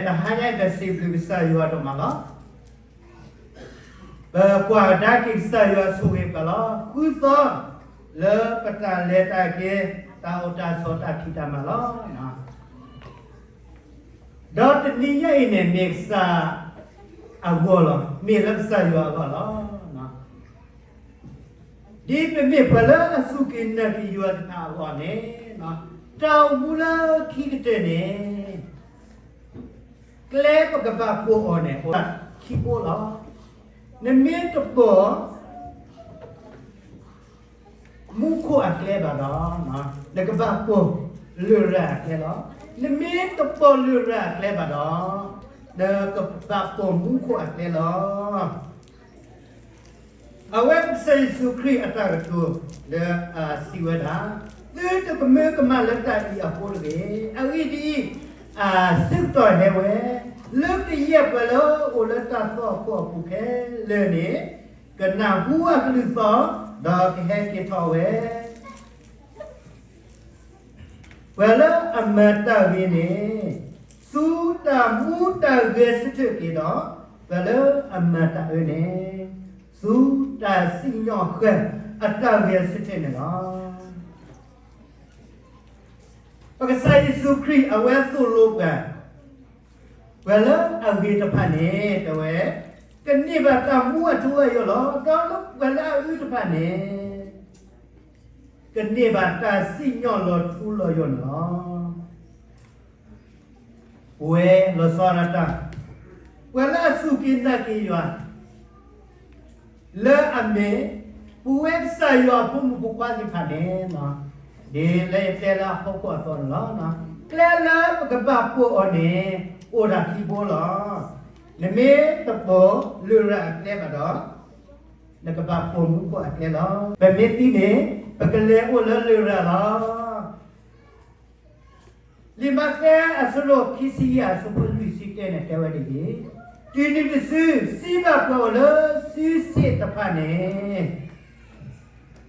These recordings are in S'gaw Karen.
တဟါညါအံၤ ပစံးဘျုးကစၢ်ယွၤဒိၣ်မးလီၤ. ပကွၢ်ကဒါက့ၤကစၢ်ယွၤဆိၣ်ဂ့ၤပှၤလီၤ. ဃုသီလၢပတၢ်လဲၤတၢ်က့ၤ တၢ်အိၣ်တၢ်ဆိးတၢ်ဖံးတၢ်မၤလီၤ. ဒီးတနံၤညါအံၤန့ၣ် မ့ၢ်ကစၢ်အဂီၢ်လီၤ. မ့ၢ်လၢကစၢ်ယွၤအဂီၢ်လီၤ. ဒ်ပမ့ၢ်ပှၤလၢအစူၢ်က့ၤနာ်က့ၤယွၤတဖၣ်အဂီၢ်န့ၣ်, တၢ်အိၣ်မူလၢခံကတၢၢ်န့ၣ် ကျဲပကဘၣ်ပိာ်အီၤန့ၣ် အိၣ်ဒၣ်ခံဘိလီၤ. နမ့ၢ်တပိာ်မူခိၣ်အကျဲဘၣ်ဒီး, နကဘၣ်ပိာ်လရာ်အကျဲလီၤ. နမ့ၢ်တပိာ်လရာ်အကျဲဘၣ်ဒီး, နကဘၣ်ပိာ်မူခိၣ်အကျဲလီၤ. အဝဲကစၢ်ယ့ၣ်ၡူးခရံာ်အတၢ်ကတိၤလၢအစံးဝဲဒၣ်, သုတကမၢကမၣ်လၢတၢ်အံၤအဃိတဂ့ၤ. အဂ့ၢ်ဒ်အံၤ, အဆၢကတီၢ်ဟဲဝဲ, လၢကယဲၢ်ပှၤလၢအအိၣ်လၢတၢ်သီၣ်အဖီခိၣ်ခဲလၢာ်န့ၣ်, ကနၢ်ဟူအကလုၢ်သီၣ်, ဒီးကဟဲက့ၤထီၣ်ဝဲ ပှၤလၢအမၤတၢ်ဂ့ၤန့ၣ်, ဆူတၢ်မူတၢ်ဂဲၤဆၢထၢၣ်က့ၤဒီး, ပှၤလၢအမၤတၢ်အၢန့ၣ်, ဆူတၢ်စံၣ်ညီၣ်ဃၢၤအတၢ်ဂဲၤဆၢထၢၣ်န့ၣ်လီၤ. ပကစၢ်ယ့ၣ်ၡူးခရံာ်အဝဲသိၣ်လိပှၤ, ပှၤလၢအဂ့ၤတဖၣ်န့ၣ် တဲဝဲ, ကန့ၢ်ဘၣ်တၢ်မူအထူအယိာ်လီၤ. ဒီးလၢပှၤလၢအအၢတဖၣ်န့ၣ် ကန့ၢ်ဘၣ်တၢ်စံၣ်ညီၣ်လီၤထူလီၤယိာ်န့ၣ်လီၤ. ပဝဲလီၤဆီဒၣ်တၢ်, ပှၤလၢအစူၢ်က့ၤနာ်က့ၤယွၤ လၢအမ့ၢ် ပဝဲကစၢ်ယွၤအဖိမုၣ်ဖိခွါသ့ၣ်တဖၣ်န့ၣ်, ဒ်လၢယတဲလၢအဖီခိၣ်အသိးန့ၣ်လီၤ. ကျဲလၢပကဘၣ်ပိာ်အီၤန့ၣ် အိၣ်ဒၣ်ခံဘိလီၤ. နမ့ၢ်တပိာ်လရာ်အကျဲဘၣ်ဒီး, နကဘၣ်ပိာ်မူခိၣ်အကျဲလီၤ. ပမ့ၢ်သံန့ၣ် ပကလဲၤအိၣ်လၢလရာ်လီၤ. လံာ်မးသဲအဆၢဒိၣ်ခံဆံယဲၢ်အဆၢဖိလွံၢ်ဆံတၢန့ၣ် တဲဝဲဒ်အံၤ, တုၤနုၤတစု စံးဘၣ်ပှၤအိၣ်လၢစုစ့ၣ်တဖၣ်န့ၣ်,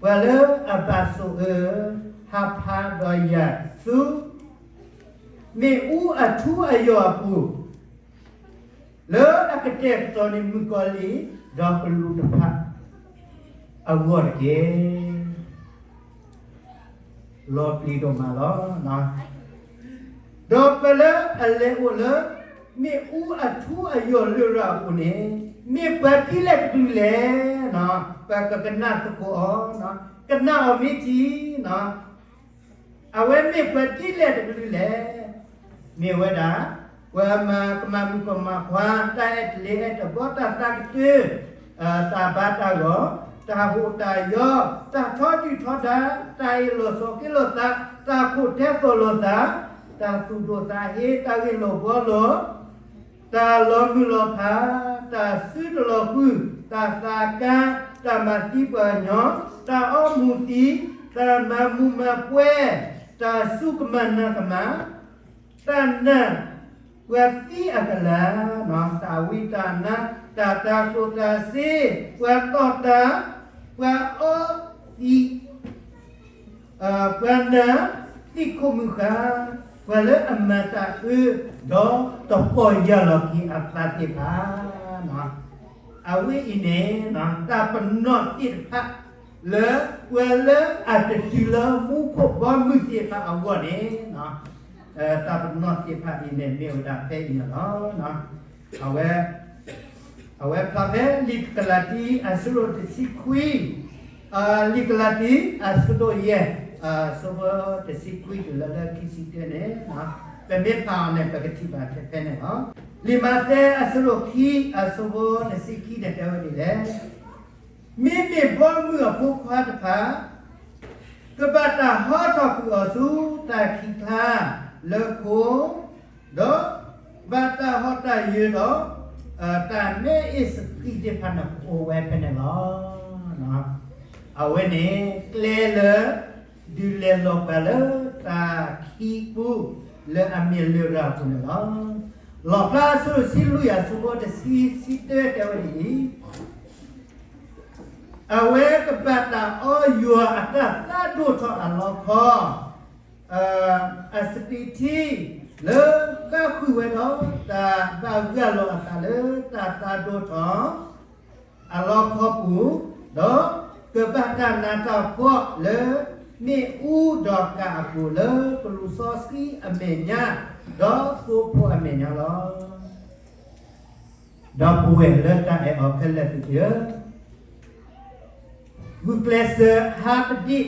ပှၤလၢအဘၣ်ဆိၣ်အၢ ဟးဖးဒီးယၤဆူ မ့ၣ်အူအထူအယိာ်အပူၤ လၢအကတဲာ်ကတီၤန့ၢ်မုၣ်ကီၤလံၢ် ဒီးကလူးတဖၣ်အဂီၢ်တက့ၢ်. လီၤပျံၤဒိၣ်မးလီၤ. ဒီးပှၤလၢအလဲၤအိၣ်လၢ မ့ၣ်အူအထူအယိာ်လရာ်အပူၤန့ၣ် မ့ၢ်ပှၤဒ်လဲၣ်တကလုာ်လဲၣ်. ပကကနၣ်သကိးအီၤ, ကနၣ်အီၤမ့ၢ်ထံ အဝဲမ့ၢ်ပှၤဒ်လဲၣ်တကလုာ်လဲၣ်. မ့ၢ်ဝဲဒၣ် ပှၤမၤကမၣ်မုၣ်ကမၣ်ခွါ, တၢ်အဲၣ်တလ့ၤအဲၣ်တဘီ, တၢ်သးကတၢၢ်, တၢ်ဘါတၢ်ဂီၤ, တၢ်ဟိးတၢ်ယီ, တၢ်ထီဒုၣ်ထီဒါ, တၢ်အ့ၣ်လိာ်ဆိးက့လိာ်သး, တၢ်ခိးတဲသိးလိာ်သး, တၢ်သူၣ်ဒိၣ်သးဟ့, တၢ်ဂ့ၢ်လိာ်ဘှီလိာ်, တၢ်လီၤမုၢ်လီၤဖး, တၢ်စုတလီၤဃုာ်, တၢ်သးကါ, တၢ်မၤသံပှၤကညီ, တၢ်အီမူၤသံ, တၢ်မၤမူၤမၤပှဲၤ, တၢ်စူၢ်ကမၣ်နာ်ကမၣ်, တၢ်နာ်ပှၤသံအကလၤ, တၢ်ဝံတၢ်နါ, တၢ်တၤကျိၣ်တၤစ့, ပှၤတီၢ်တၢ်, ပှၤအီသံး ပှၤနာ်သံးခိၣ်မုၢ်ဃၢ်, ပှၤလၢအမၤတၢ်အၢ ဒီးတပီၢ်ယၢ်လီၤက့ၤအသးသ့ၣ်တဖၣ်, အဝဲအံၤန့ၣ် တၢ်ပနီၣ်သ့ၣ်တဖၣ် လၢပှၤလၢအတတုၤလၢမူခိၣ်ဘီမုၢ်သ့ၣ်တဖၣ်အဂီၢ်န့ၣ်, တၢ်ပနီၣ်သ့ၣ်တဖၣ်အံၤန့ၣ် မ့ၢ်ဝဲဒၣ်ဖဲအံၤန့ၣ်လီၤ. အဝဲ အဝဲဖျါဖဲလံာ်ကလၤတံ အဆၢဒိၣ်တဆံခွံ, လံာ်ကလၤတံ အဆၢဒိၣ်ယဲၢ်, အဆၢဖိတဆံခွံတုၤလၢလၢခံဆံတၢန့ၣ်, ပမ့ၢ်ဖးအီၤန့ၣ် ပကထံၣ်ဘၣ်ထဲဖဲန့ၣ်လီၤ. လံာ်မးသဲအဆၢဒိၣ်ခံ အဆၢဖိတဆံခံန့ၣ် တဲဝဲဒ်လဲၣ်. မ့မ့ၢ်ဘီမုၢ်အဖိခွါတဖၣ် ကဘၣ်တၢ်ဟီထီၣ်ကွံာ်အီၤဆူတၢ်ခံးကျါလၢခိ, ဒီးဘၣ်တၢ်ဟီၣ်တၢ်ယၢၤဒီး တၢ်မဲအ့ၣ်စပံးသ့ၣ်တဖၣ်န့ၣ် ကအိၣ်ဝဲဖဲန့ၣ်လီၤ. အဝဲန့ၣ် ကျဲလၢ ဒုးလဲၤလီၤပှၤလၢတၢ်ခံးပူၤ လၢအမ့ၢ်လရာ်အပူၤန့ၣ်လီၤ. လီၣ်ဖျါအဆၢဒိၣ်တဆံလွံၢ် အဆၢဖိတဆံ တဆံတၢ တဲဝဲဒ်အံၤ, အဝဲကဘၣ်တၢ်အီယွၤအတၢ်သးဒိၣ်ထီၣ်အလီခီ, အစပံးထံ, လၢဘၣ်ဃုာ်ဝဲဒီးတၢ်ဘၣ်ဂၢ်လီၤအသးလၢတၢ်သးဒိၣ်ထီၣ်အလီၢ်ခီပူၤ, ဒီးကဘၣ်တၢ်နးတၢ်ဖှီၣ်လၢမ့ၣ်အူဒီးကးအပူၤ လၢကလူးစီဆှံအမဲာ်ညါ, ဒီးသိဖိအမဲာ်ညါလီၤ. ဒီပုၢ်ဝဲၢ်လၢတၢ်အဲၣ်အီၤခဲလၢာ်သ့ၣ်ဧၢ, ဂုာ်ကျဲးစၢးဟးပဒံး,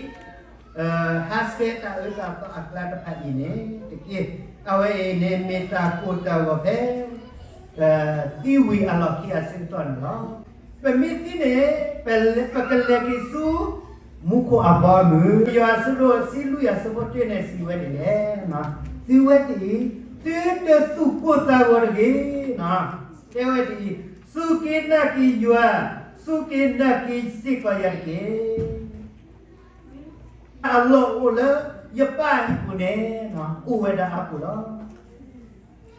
ဟးဆှဲးတၢ်အၢတၢ်သီအကျါတဖၣ်အံၤန့ၣ်တက့ၢ်. အဝဲအံၤန့ၣ်မ့ၢ်တၢ်ကိၢ်တၢ်ဂီၤဖဲ သံဝံၤအလီၢ်ခံအဆၢကတီၢ်န့ၣ်လီၤ. ပမ့ၢ်သံန့ၣ် ပကလဲၤက့ၤဆူ မူခိၣ်အဘီအမုၢ်, ယွၤအဆၢဒိၣ်ဆံလွံၢ်အဆၢဖိတၢန့ၣ်စံးဝဲဒ်လဲၣ်, သုဝဲသ့ၣ်အံၤ သုတသူၣ်ကိၢ်သးဂီၤတဂ့ၤ, တဲဝဲဒ်အံၤ, စူၢ်က့ၤနာ်က့ၤယွၤ, စူၢ်က့ၤနာ်က့ၤစ့ၢ်ကီးယၤတက့ၢ်. အလီၢ်အိၣ်လၢယပၢ်အဟံၣ်ပူၤန့ၣ် အိၣ်ဝဲဒၣ်အါပူၤလီ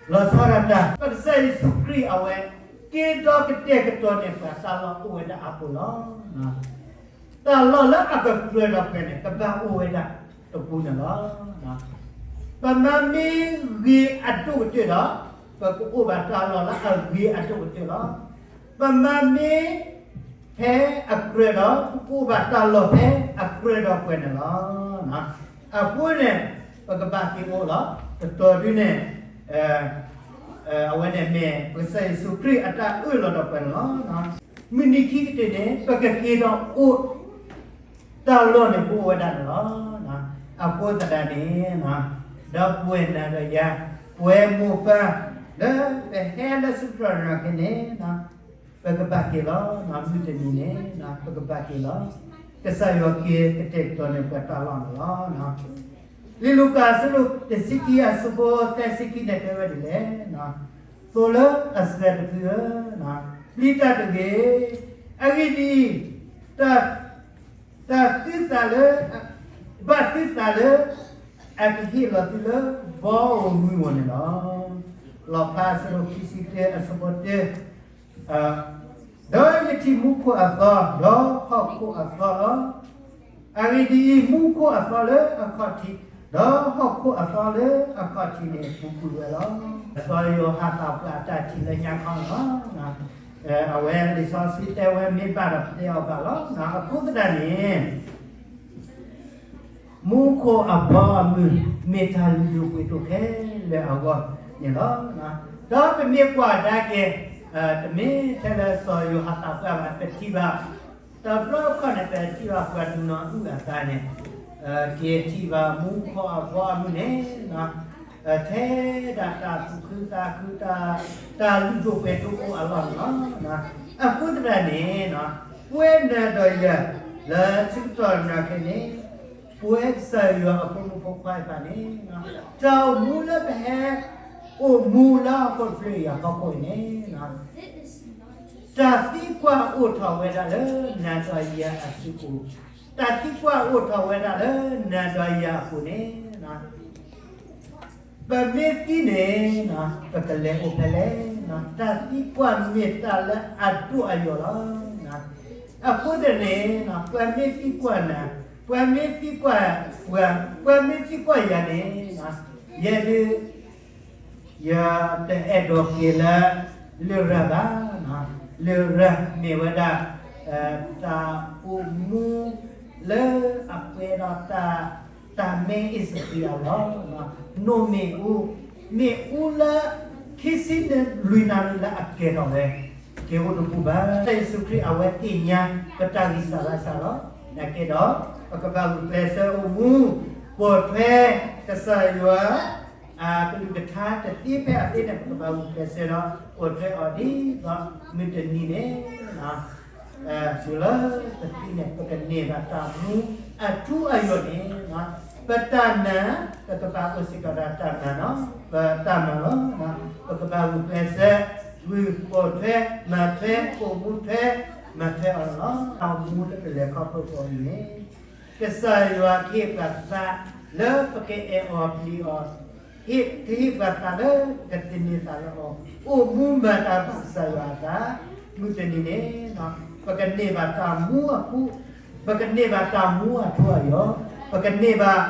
ၤ. လီၤဆီဒၣ်တၢ် ပကစၢ်ယ့ၣ်ၡူးခရံာ်အဝဲ က့ၤဒီးကတဲာ်ကတီၤန့ၢ်ပှၤတၢ်လီၢ်အိၣ်ဝဲဒၣ်အါပူၤလီၤ. တၢ်လီၢ်လၢအကကြၢးဒီးပှၤန့ၣ် ကဘၣ်အိၣ်ဝဲဒၣ်တပူၤန့ၣ်လီၤ. ပမၤမ့ၢ်ဂ့ၤအဒိၣ်ကတၢၢ်ဒီး ပကအိၣ်ဘၣ်တၢ်လီၢ်လၢအဂ့ၤအဒိၣ်ကတၢၢ်လီၤ. ပမၤမ့ၢ် ဖဲအကြၢးဒီး ပကအိၣ်ဘၣ်တၢ်လီၢ်ဖဲအကြၢးဒီးပှၤန့ၣ်လီၤ. အဃိန့ၣ် ပကဘၣ်က့ၤအိၣ်လီၤ. တတီၤဒုန့ၣ် အဝဲန့ၣ်မ့ၢ်ပကစၢ်ယ့ၣ်ၡူးခရံာ်အတၢ်အၢၣ်လီၤဒီးပှၤန့ၣ်လီၤ. မုၢ်နံၤခံကတၢၢ်န့ၣ် ပကက့ၤဒီးအိၣ် တၢ်လီၢ်န့ၣ်ကအိၣ်ဝဲဒၣ်န့ၣ်လီၤ. အဃိသတးန့ၣ် ဒီပုၢ်ဝဲၢ်နၤဒီးယၤ ပဝဲမိၢ်ပၢ် လၢပဟဲလၢဆၢကတီၢ်နၢ်ခဲန့ၣ် ပကဘၣ်က့ၤလီၤ. မုၢ်တနံၤန့ၣ် ပကဘၣ်က့ၤလီၤ. ကစၢ်ယွၤက့ၤကတဲာ်ကတီၤန့ၢ်ပှၤတၢ်လီၢ်န့ၣ်လီၤ. လံာ်လူၤကၣ်အဆၢဒိၣ်တဆံခံအဆၢဖိသၢဆံခံန့ၣ်တဲဝဲဒ်လဲၣ်, သိလၢအစှၤတဖုဧၢ, ပျံၤတၢ်တဂ့ၤ. အဂ့ၢ်ဒ်အံၤ, တၢ်သုသးလၢ, ဘၣ်သုသးလၢ အကဟ့ၣ်လီၤသုလၢဘီဧိၤမုၢ်ဧိၤန့ၣ်လီၤ. လီၤဖးအဆၢဒိၣ်ခံဆံတၢအဆၢဖိတၢ, ဒီးယထံၣ်မူခိၣ်အသီ, ဒီးဟီၣ်ခိၣ်အသီလီၤ. အဂ့ၢ်ဒ်အံၤ, မူခိၣ်အသီလၢအခီၣ်ထံး, ဒီးဟီၣ်ခိၣ်အသီလၢအခီၣ်ထံးန့ၣ် ပူၤကွံာ်ဝဲလီၤ. စီၤယိၤဟၣ်သးပှၢ်အတၢ်ထံၣ်လၢညါခီန့ၣ်လီၤ. အဝဲလံာ်စီဆှံတဲဝဲမ့ၢ်ဘၣ်ဒီးပတဲအီၤဘၣ်လီၤ. အဃိသတးန့ၣ် မူခိၣ်အဘီအမုၢ် မ့ၢ်တၢ်လုၢ်ဒိၣ်ပှ့ၤဒိၣ်ခဲလၢာ်အဂီၢ်န့ၣ်လီၤ. ဒီးပမ့ၢ်ကွၢ်ကဒါက့ၤ, တမ့ၢ်ထဲလၢစီၤယိၤဟၣ်သးပှၢ်ဘၣ်, ပထံၣ်ဘၣ်, တဘျီခီန့ၣ် ပထံၣ်ဘၣ်ပှၤဒုးနီၢ်အုၣ်အသးန့ၣ်, က့ၤထံၣ်ဘၣ်မူခိၣ်အဘီအမုၢ်န့ၣ် ထဲဒၣ်တၢ်သူၣ်ခုသးခု, တၢ်လုၢ်ဒိၣ်ပှ့ၤဒိၣ်အိၣ်အလီၢ်န့ၣ်လီၤ. အဃိသတးန့ၣ်, ပဝဲနၤဒီးယၤ လၢဆၢကတီၢ်နၢ်ခဲန့ၣ်, ပဝဲကစၢ်ယွၤအဖိမုၣ်ဖိခွါတဖၣ်န့ၣ်, တၢ်အိၣ်မူလၢပဟဲအိၣ်မူလၢဟီၣ်ခိၣ်တဖျၢၣ်အံၤအဖီခိၣ်အံၤန့ၣ်, တၢ်သံကွၢ်အိၣ်ထီၣ်ဝဲဒၣ်လၢနၤဒီးယၤအစုပူၤ, တၢ်သံကွၢ်အိၣ်ထီၣ်ဝဲဒၣ်လၢနၤဒီးယၤအပူၤန့ၣ် ပမ့ၢ်သံန့ၣ်, ပကလဲၤအိၣ်ဖဲလဲၣ်. တၢ်သံကွၢ်မ့ၢ်တၢ်လၢအဒိၣ်အယိာ်လီၤ. အဃိသတးန့ၣ်, ပှၤမ့ၢ်သံကွၢ်နၤ, ပှၤမ့ၢ်သံကွၢ်ပှၤ, ပှၤမ့ၢ်သံကွၢ်ယၤန့ၣ်, ယဲဒၣ် ယတအဲၣ်ဒိးက့ၤလၢ လရာ်ဘၣ်. လရာ်မ့ၢ်ဝဲဒၣ် တၢ်အိၣ်မူလၢအပှဲၤဒီး တၢ်မဲအ့ၣ်စပံးအလီၢ်, နိၣ်မ့ၣ်အူ, မ့ၣ်အူလၢ ခံဆံလွံၢ်နၣ်ရံၣ်လၢအကဲထီၣ်ဝဲ က့ၤအိၣ်တပူၤဘၣ်. ကစၢ်ယ့ၣ်ၡူးခရံာ်အဝဲသ့ၣ်ညါ ပတၢ်ဂံၢ်စၢ်ဘါစၢ်လီၤ. နာ်က့ဒီး ပကဘၣ်ဂုာ်ကျဲးစၢးအိၣ်မူ ပိာ်ထွဲ ကစၢ်ယွၤ အကလုၢ်ကထါတသ့ဖဲအသ့န့ၣ် ပကဘၣ်ဂုာ်ကျဲးစၢးဒီး ပိာ်ထွဲအီၤဒ်သိးမုၢ်တနံၤန့ၣ် တုၤလၢပသံန့ၣ် ပကန့ၢ်ဘၣ်တၢ်မူအထူအယိာ်န့ၣ်, ပတၢ်နာ် ပကဘၣ်အိၣ်စ့ၢ်ကီးဒီးတၢ်နာ်လီၤ. ပတၢ်မၤလီၤ. ပကဘၣ်ဂုာ်ကျဲးစၢး ဂုာ်ပိာ်ထွဲ မၤထွဲ ပိာ်မူထွဲ မၤထွဲအီၤန့ၣ်လီၤ. တၢ်အိၣ်မူလၢပလဲၤခီဖျိအီၤန့ၣ် ကစၢ်ယွၤကဟ့ၣ်ပှၤသးလၢပကအဲၣ်အီၤပျံၤအီၤ, ကဟ့ၣ်ပှၤသးလၢပကသန့ၤသးလၢအီၤ, အိၣ်မူမၤတၢ်ဘၣ်ကစၢ်ယွၤအသး, မုၢ်တနံၤန့ၣ် ပကန့ၢ်ဘၣ်တၢ်မူအထူ, ပကန့ၢ်ဘၣ်တၢ်မူအထူအယိာ်, ပကန့ၢ်ဘၣ်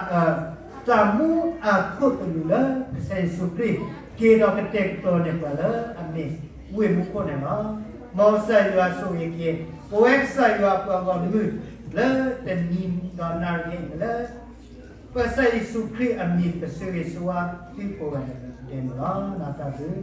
တၢ်မူအခိၣ်သလုးလၢ ကစၢ်ယ့ၣ်ၡူးခရံာ်က့ၤဒီးကတဲာ်ကတီၤန့ၢ်ပှၤလၢအမ့ၢ်ဝ့ၢ်မူခိၣ်န့ၣ်လီၤ. မ်ကစၢ်ယွၤဆိၣ်ဂ့ၤက့ၤ ပဝဲကစၢ်ယွၤပှၤဂီၢ်မုၢ်လၢတနံၤဒီးနၣ်ရံၣ်အံၤလၢ ပကစၢ်ယ့ၣ်ၡူးခရံာ်အမံၤ ပဆၢဂ့ၤဆၢဝါသုကိးဂၤဒဲးန့ၣ်လီၤ. တၢ်ဘျုး